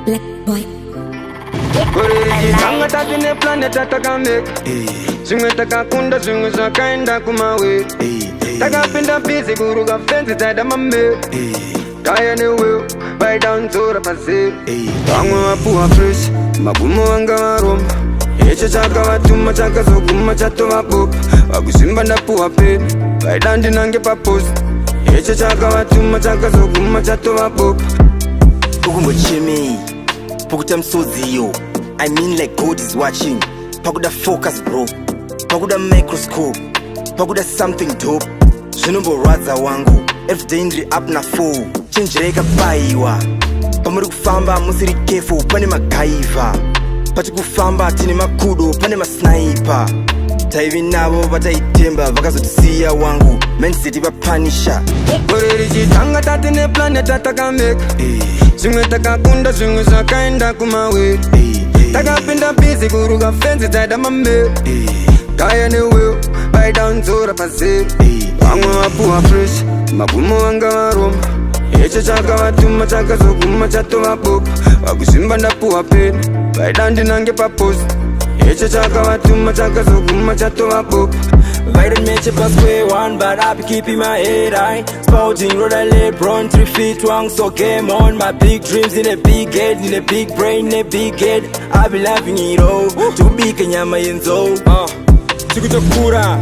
Black boy. Gore richitanga tatine plan yatakameka. Zvimwe takakunda, zvimwe zvakaenda kumawe. Takapinda busy kuruka fenzi dzaida mame. Kaya newe vaida nzora pazero. Vamwe vapuwa fresh magumo vanga varomba. Icho chakavatuma chakazoguma chatovabopa. Vakuzvimba ndapuwa peni, vaida ndinange papost. Icho chakavatuma chakazoguma chatovabopa. Ukumbochemei? Pukuta misodziyo. I mean, like, God is watching. Pakuda focus, bro, pakuda microscope, pakuda something dope. Zvinomborwadza wangu, everyday ndiri up na4. Chenjerei kabayiwa pamuri kufamba, musiri careful, pane magaivha. Pati kufamba tine makudo, pane masniper. Taivi navo vataitemba vakazotisiya wangu, mindset vapanisha. Gore richitanga tatine plan yatakameka. Zvimwe takakunda, zvimwe zvakaenda kumawe. Takapinda busy kuruka fenzi dzaida mame. Kaya newe vaida nzora pazero. Vamwe vapuwa fresh magumo vanga varomba. Icho chakavatuma chakazoguma chatovabopa. Vakuzvimba ndapuwa peni, vaida ndinange papost. Icho chakavatuma chakazoguma chatovabopa. They match up square one, but I be keeping my head high. Spouting road LeBron, 3 feet long, so game on. My big dreams in a big head, in a big brain, in a big head. I be loving it all. Tukubika nyama yenzo. Tikutokura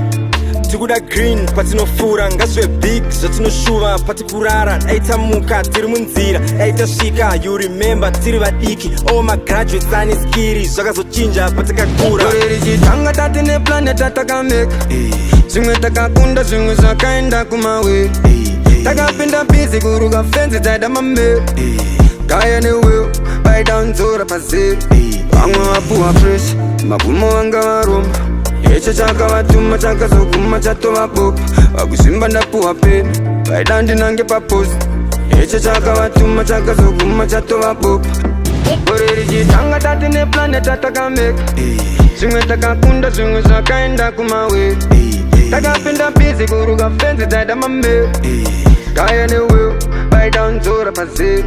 tikuda green patinofura, ngazvive big zvatinoshuva patikurara. Dai tamuka tiri munzira, dai tasvika. You remember tiri vadiki, all magraduates ane skill, zvakazochinja patakakura. Gore richitanga tatine plan yatakameka. Zvimwe takakunda, zvimwe zvakaenda kumawe. Takapinda busy kuruka fenzi dzaida mame. Kaya newe vaida nzora pazero. Vamwe vapuwa fresh magumo vanga varomba. Icho chakavatuma chakazoguma chatovabopa. Vakuzvimba ndapuwa peni, vaida ndinange papost. Icho chakavatuma chakazoguma chatovabopa. Gore richitanga tatine plan yatakameka. Zvimwe takakunda, zvimwe zvakaenda kumawe. Takapinda busy kuruka fenzi dzaida mame. Kaya newe vaida nzora pazero.